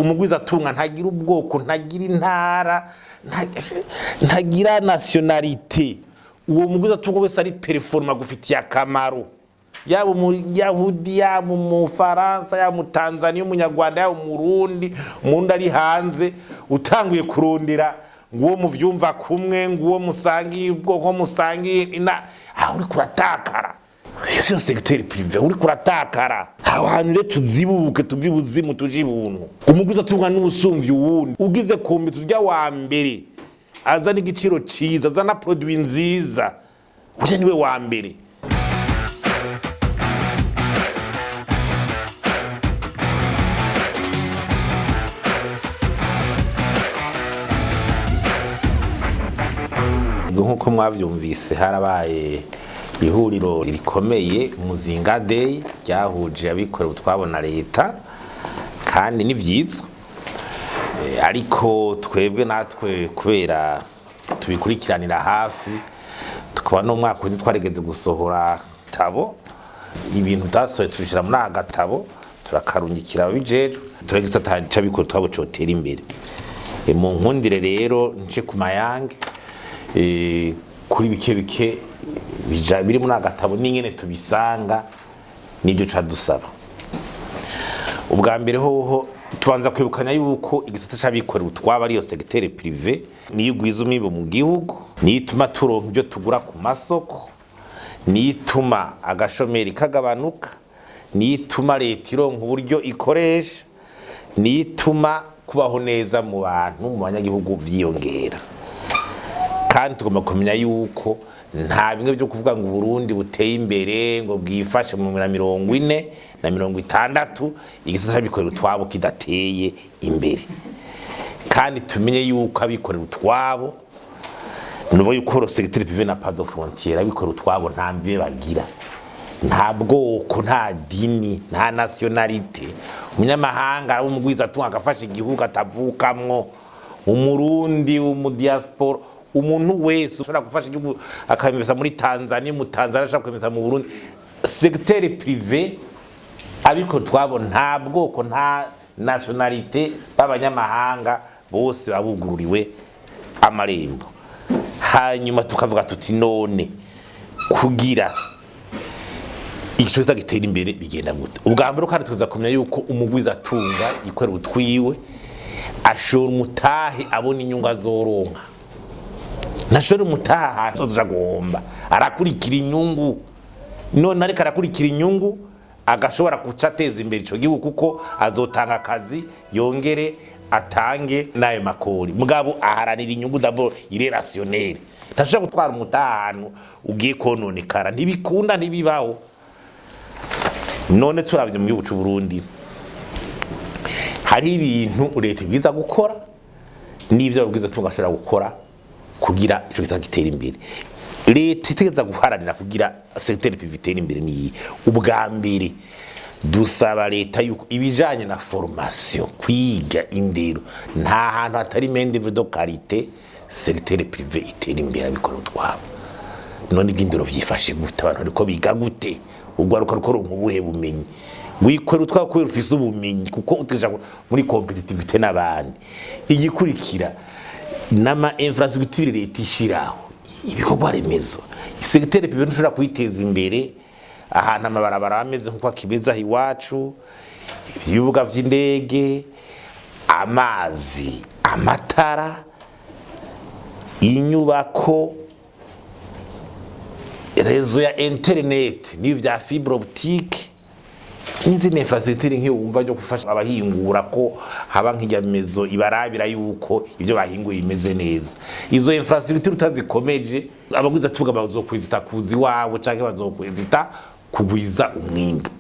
Umugwizatunga ntagira ubwoko, ntagira intara, ntagira nationalité. Uwo mugwizatunga wese ari performant agufitiye akamaro, yaba Umuyahudi, yaba Umufaransa, yaba Umutanzaniya, Umunyarwanda, yaba Umurundi, umurundi ari hanze. Utanguye kurondera nguwo muvyumva kumwe, nguwo musangiye ubwoko, musangiye ina, aho uri kuratakara. Iyo secteur privé uri kuratakara. Aho hantu rero tuzibuke, tuve ibuzimu tuje ibuntu. Umugwizatunga n'usumvye uwundi ugize kumbi turya wa mbere, azana igiciro ciza, azana produit nziza, urya niwe wa mbere. Nk'uko mwabyumvise, harabaye ihuriro rikomeye, Muzinga Day, ryahuje abikorera utwabo na leta, kandi ni vyiza. Ariko twebwe natwe, kubera tubikurikiranira hafi, tukaba n'umwaka uzi twarigeze gusohora tabo ibintu utasohoye, tubishyira muri aka gatabo, turakarungikira ababijejwe, turagisata c'abikorera utwabo cotera imbere. Mu nkundire rero nce ku mayange kuri bike bike biri muri aka gatabo n'ingene tubisanga n'ibyo ca dusaba. Ubwa mbere hoho, tubanza kwibukanya yuko igisata c'abikorera utwabo, ariyo secteur privé, niyo igwiza umwimbu mu gihugu, niyo ituma turonka ibyo tugura ku masoko, niyo ituma agashomeri kagabanuka, niyo ituma leta ironka uburyo ikoresha, niyo ituma kubaho neza mu bantu, mu banyagihugu vyiyongera. Kandi tugomba kumenya yuko nta bimwe byo kuvuga ngo Uburundi buteye imbere, ngo bwifashe mu na 40 na 60, igisata c'abikorera utwabo kidateye imbere. Kandi tumenye yuko abikorera utwabo, nuvuga yuko le secteur privé n'a pas de frontière. Abikorera utwabo nta mbibe bagira, nta bwoko, nta dini, nta nationalité. Umunyamahanga araba umugwizatunga agafasha igihugu atavukamwo, Umurundi, umudiaspora, umuntu wese ushobora gufasha igihugu akabimesa muri Tanzania, mu Tanzania ashobora kubimesa mu Burundi. Secteur privé, abiko twabo, nta bwoko, nta nationalité, b'abanyamahanga bose babugururiwe amarembo. Hanyuma tukavuga tuti: none kugira igico gitera imbere bigenda gute? Ubwa mbere kandi tuza kumenya yuko umugwizatunga ikorera utwiwe ashora umutahe abona inyungu azoronka. Ntashora umutahe ahantu azoja guhomba, arakurikira inyungu. None ariko arakurikira inyungu, agashobora guca ateza imbere ico gihugu, kuko azotanga akazi, yongere atange n'ayo makori. Mugabo aharanira inyungu d'abord, il est rationnel. Ntashobora gutwara umutahe ahantu ugiye kononekara, ntibikunda, ntibibaho. None turavye mu gihugu c'u Burundi, hari ibintu leta ibwiza gukora n'ivyo ababwiza tunga ashobora gukora kugira ico gisata gitera imbere. Leta itegeza guharanira kugira secteur privé itere imbere niyi: ubwa mbere, dusaba leta yuko ibijanye na formation, kwiga, indero, nta hantu hatari main d'œuvre de qualité secteur privé itera imbere, abikorera utwabo. None iby'indero vyifashe gute? Abantu bariko biga gute? Urwaruka ruko ubuhe bumenyi? Wikorera utwabo kubera ufise ubumenyi, kuko uteja muri compétitivité n'abandi. Igikurikira n'ama infrastructure leta ishiraho, ibikorwa remezo. Secteur privé ntushobora kuyiteza imbere ahantu amabarabara ameze nk'uko akimeze aho iwacu, ibibuga vy'indege, amazi, amatara, inyubako, réseau ya internet n'ibi vya fibre optique n'izindi infrastructure nk'iyo wumva ryo gufasha abahingura, ko haba nk'ijyamezo ibarabira yuko ibyo bahinguye bimeze neza. Izo infrastructure utazikomeje, abagwiza tuvuga bazokwizita kuzi iwabo canke bazokwizita kugwiza umwimbu.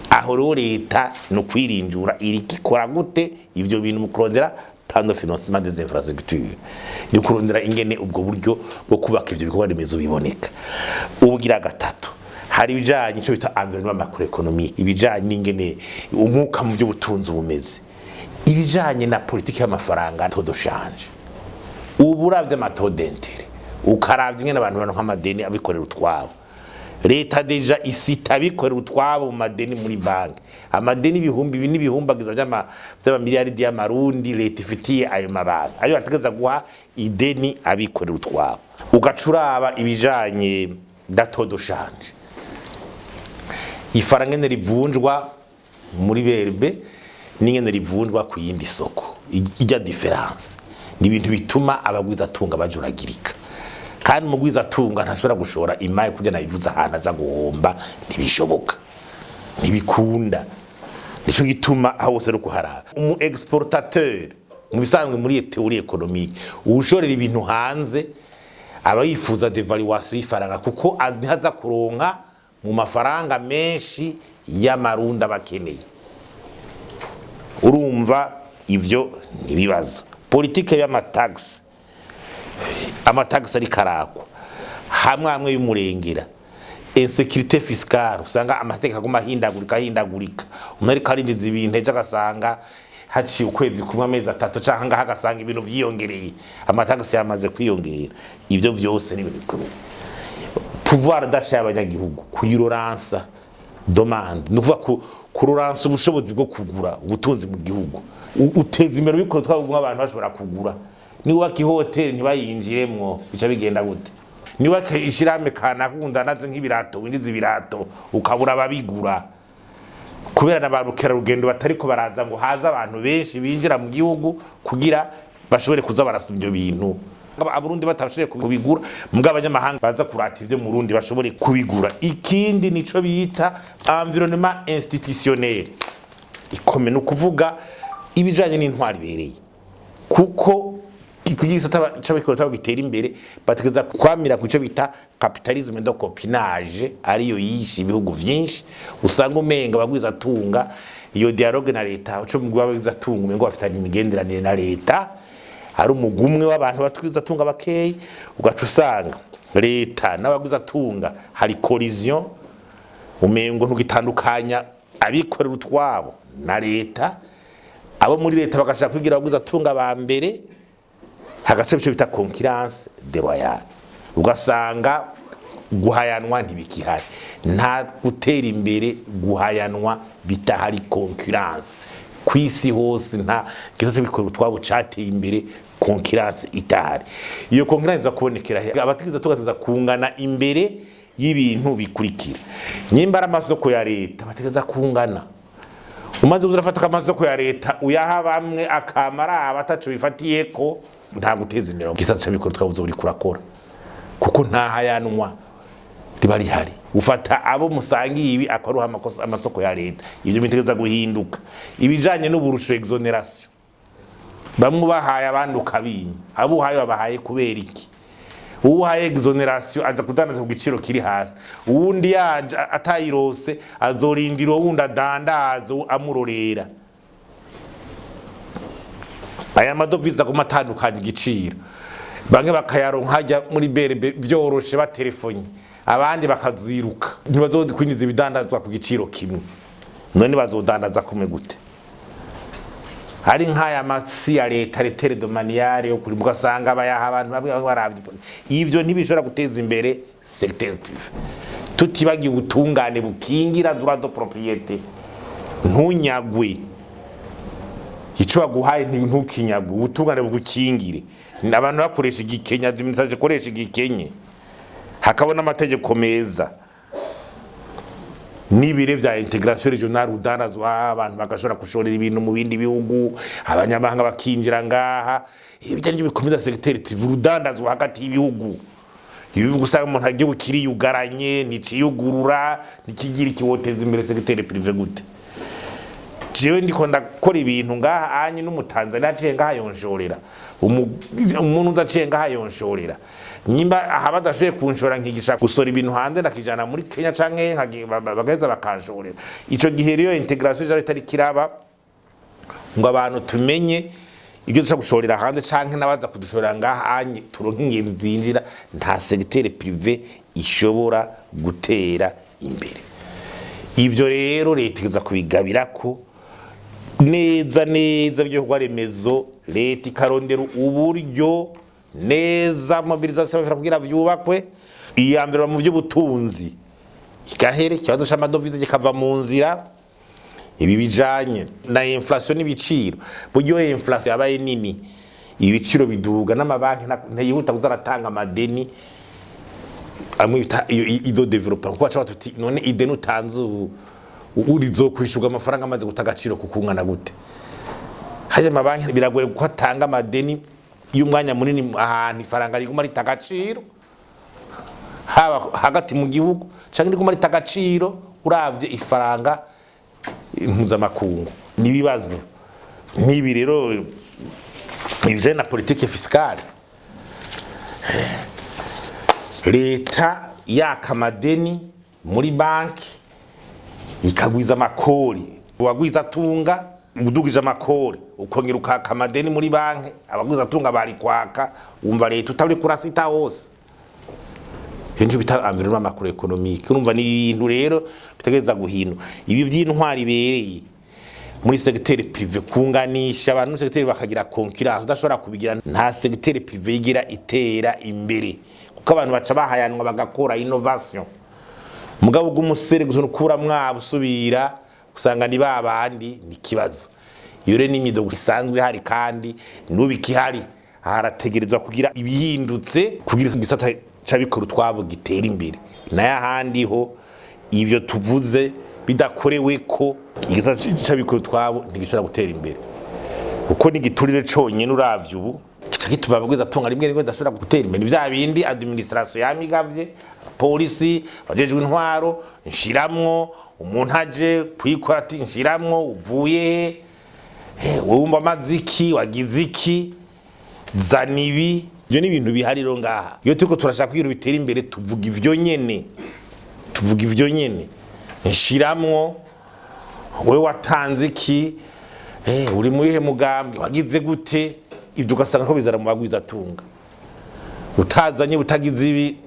Aho rero leta ni ukwirinjura, iriko ikora gute ivyo bintu mu kurondera plan de financement des infrastructures, ni kurondera ingene ubwo buryo bwo kubaka ivyo bikorwa remezo biboneka. Ubugira gatatu, hari ibijanye ico bita environnement macroéconomique, ibijanye n'ingene umwuka mu by'ubutunzi bumeze, ibijanye na politiki y'amafaranga, taux de change. Ubu uravye ama taux d'intérêt, ukaravya ingene abantu baronka amadeni, abikorera utwabo. Leta déjà isita abikorera utwabo mu madeni muri banki, amadeni ibihumbi ibi n'ibihumbagiza vy'amamiliyaridi y'amarundi leta ifitiye ayo mabanki, ayo bategeza guha ideni abikorera utwabo. Ugaca uraba ibijanye na taux de change, ifaranga ngene rivunjwa muri BRB n'ingene rivunjwa ku yindi soko, ijya différence ni ibintu bituma abagwizatunga bajuragirika. Kandi umugwizatunga ntashobora gushora imari kugira nabivuze ahantu aza guhomba, ntibishoboka, ntibikunda. Nico gituma aho hose ari kuharaba umu exportateur. Mu bisanzwe, muri théorie économique, uwushorera ibintu hanze aba yifuza dévaluation y'ifaranga, kuko ntihaza kuronka mu mafaranga menshi y'amarundi aba akeneye. Urumva ivyo ntibibazo. Politike y'amatagisi, amatagisi ariko arakwa hamwe hamwe y'umurengera, insécurité fiscale, usanga amategeko aguma ahindagurika ahindagurika. Umuntu ariko arinjiza ibintu, ejo agasanga haciye ukwezi kumwe, amezi 3 canke ngaho, agasanga ibintu vyiyongereye, amatagisi yamaze kwiyongera. Ivyo vyose ni ibintu bikomeye. Pouvoir d'achat y'abanyagihugu, kuyiroransa demande, ni ukuvuga kuroransa ubushobozi bwo kugura, ubutunzi mu gihugu. Uteza imbere ubikora twabuguma abantu bashobora kugura. Niwubaka ihoteli ntibayinjiremwo, bica bigenda gute? Niwubaka ishirahamwe kanaka undanaze nk'ibirato, winjiza ibirato ukabura ababigura kubera na ba rukerarugendo batariko baraza, ngo haze abantu benshi binjira mu gihugu kugira bashobore kuza barasoma ibyo bintu, Abarundi batashoboye kubigura, mbwa abanyamahanga baza kurata ibyo mu Burundi bashobore kubigura. Ikindi nico bita environnement institutionnel ikome, ni ukuvuga ibijanye n'intwari ibereye, kuko kugira igisata c'abikorera gitera imbere bategeza kwamira ku cyo bita capitalisme de copinage, ariyo yishe ibihugu vyinshi. Usanga umenga abagwizatunga iyo dialogue na leta, uco mugwi w'abagwizatunga umengo bafitanye imigenderanire na leta, hari umugwi umwe w'abantu batwizatunga bakeyi, ugaca usanga leta n'abagwizatunga hari collision, umengo ntugitandukanya abikorera utwabo na leta. Abo muri leta bagashaka kwigira abagwizatunga ba mbere, hagaca icyo bita concurrence déloyale, ugasanga guhayanwa ntibikihari. Nta gutera imbere guhayanwa bitahari, concurrence. Ku isi hose nta gisata bikorera utwabo cateye imbere concurrence itahari. Iyo concurrence iza kubonekera he? Abategetsi tugateza kungana imbere y'ibintu bikurikira: nyimba ari amasoko ya leta, bategeza kungana. Umaze urafata amasoko ya leta uyaha bamwe akamara abataco bifatiyeko, nta guteza imbere igisata c'abikorera twabuze buri kurakora, kuko nta hayanwa riba rihari. Ufata abo musangiye ibi akaruha amasoko ya leta. Ivyo bitegeza guhinduka. Ibijanye n'uburusho, exonération, bamwe ubahaye abandi ukabinya, abo uhaye babahaye kubera iki? Uwuhaye exonération aja kudandaza ku giciro kiri hasi, uwundi yaje atayirose azorindira uwundi adandaza amurorera. Aya madovize aguma atandukanye igiciro, bamwe bakayaronka hajya muri BRB vyoroshe batelefonye, abandi bakaziruka, ntibazokwinjiza ibidandazwa ku giciro kimwe. None bazodandaza kumwe gute? Hari nk'aya matsi ya leta, les terres domaniales yo kuri, ugasanga bayaha abantu bamwe bamwe baravye. Ivyo ntibishobora guteza imbere secteur privé. Tutibagiye ubutungane bukingira droit de propriété, ntunyagwe ico baguhaye, ntukinyagwe, ubutungane bugukingire. Abantu bakoresha igikenye, administration ikoresha igikenye, hakabona amategeko meza n'ibire vya intégration régionale, udandazwa, abantu bagashobora gushorera ibintu mu bindi bihugu, abanyamahanga bakinjira ngaha. Ibyo nivyo bikomeza secteur privé, urudandazwa hagati y'ibihugu. Ibivuga usanga umuntu igihugu kiriyugaranye, nticiyugurura, ntikigira ikiwoteza imbere secteur privé gute? Jewe ndiko ndakora ibintu ngaha anyi, n'Umutanzania aciye ngaha yonshorera, umuntu uza aciye ngaha yonshorera. Nyimba aha badashoboye kunshora, nkigisha gusora ibintu hanze, ndakijana muri Kenya canke bagaheza bakanshorera. Ico gihe rero intégration ijara itari kiraba ngo abantu tumenye ibyo dushobora gushorera hanze canke n'abaza kudushorera ngaha anyi, turonke ingenzi zinjira, nta secteur privé ishobora gutera imbere. Ivyo rero leta iza kubigabira ko neza neza by'ibikorwa remezo, leta ikarondera uburyo neza, mobilisation y'amafaranga kugira vyubakwe. Iya mbere mu by'ubutunzi. Igahere ikibazo c'amadovize kikava mu nzira. Ibi bijanye na inflation n'ibiciro, buryo inflation yabaye nini, ibiciro biduga, n'amabanki ntiyihuta kuza aratanga amadeni amwe bita iyo ido development, kuko baca batuti: "None ideni utanze ubu urizokwishurwa amafaranga amaze guta agaciro kukungana gute?" Hajya amabanki biragoye kuko atanga amadeni y'umwanya munini ahantu ifaranga riguma rita agaciro, haba hagati mu gihugu canke riguma rita agaciro uravye ifaranga mpuzamakungu. N'ibibazo nk'ibi rero ibijanye na politique fiscale, leta yaka amadeni muri banki, ikagwiza amakori, uwagwiza atunga udugije amakori, ukongera ukaka amadeni muri banki, abagwiza atunga bari kwaka, wumva leta utaburi kurasita hose. Ivyo nico bita environnement macroéconomique. Urumva ni ibintu rero bitegereza guhinduka. Ibi vy'intwari ibereye muri secteur privé, kunganisha abantu muri secteur bakagira concurrence, udashobora kubigira, nta secteur privé yigira itera imbere, kuko abantu baca bahayanwa bagakora innovation. Mugabo bw'umusere gusa ukura mwabo usubira usanga ni babandi, ni kibazo. Iyo rero n'imidogo isanzwe ihari kandi n'ubu ikihari, harategerezwa kugira ibihindutse kugira igisata c'abikora utwabo gitera imbere. Nayo ahandi ho ivyo tuvuze bidakorewe ko, igisata c'abikora utwabo ntigishobora gutera imbere, kuko n'igiturire conyene uravye ubu kica gituma abagwiza atunga rimwe rimwe badashobora gutera imbere. Ni vya bindi administration yamigavye, polisi, abajejwe intwaro, nshiramwo umuntu aje kwikora ati: "Nshiramwo, uvuye he? Wumva amaziki wagize iki? Zana ibi." Ibyo ni ibintu bihari rero ngaha. Iyo turiko turashaka kugira bitera imbere, tuvuga ivyo nyene, tuvuga ivyo nyene: nshiramwo, wewe watanze iki? Uri muri mugambwe? Wagize gute? Ibyo ugasanga ko bizana mu bagwizatunga, utazanye, utagize ibi,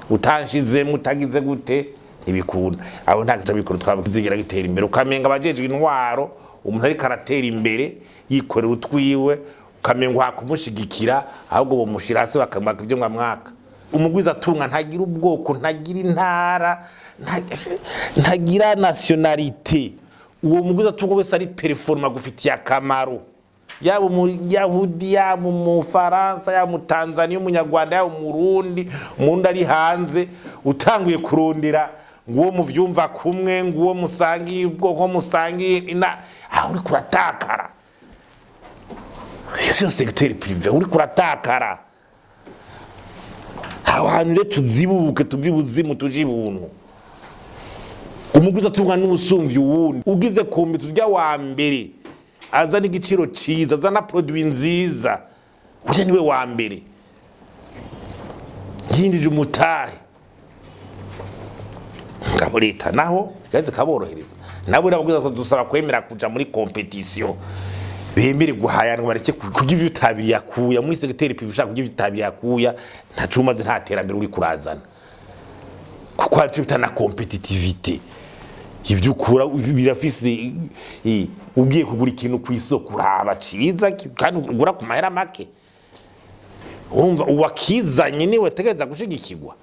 utanshizemo, utagize gute, ntibikunda. Abo nta kitabikora twazigira gitera imbere. Ukamenga abajejwe intwaro, umuntu ariko aratera imbere yikorera utwiwe, ukamenga hakumushigikira, ahubwo bomushira hasi bakamwaka ibyo mwamwaka. Umugwizatunga ntagira ubwoko, ntagira intara, ntagira nationalité. Uwo mugwizatunga wese ari performant agufitiye akamaro, yaba umuyahudi, yaba umufaransa, yaba umutanzaniya, umunyarwanda, yaba umurundi, umurundi ari hanze. Utanguye kurondera nguwo muvyumva kumwe, nguwo musangiye ubwoko, musangiye ina, aho uri kuratakara. Iyo siyo secteur privé, uri kuratakara. Aho hantu rero tuzibuke, tuve ibuzimu tuje ibuntu. Umugwizatunga n'usumvye uwundi, ugize kumbi turya wa mbere azana igiciro ciza, azana produit nziza, urya niwe wa mbere yinjije umutahe. Ngabo leta naho igaze kaborohereza nabo irababwiza ko dusaba kwemera kuja muri compétition, bemere guhayanwa, bareke kurya ivyo utabiriyakuya. Muri secteur privé ushaka kurya ivyo utabiriyakuya, ntaco umaze, nta terambere uri kurazana, kuko hari ico bita na compétitivité. Ivyo ukura birafise, ugiye kugura ikintu ku isoko uraba ciza kandi ugura ku mahera make. Urumva uwakizanye niwe ategereza gushigikirwa.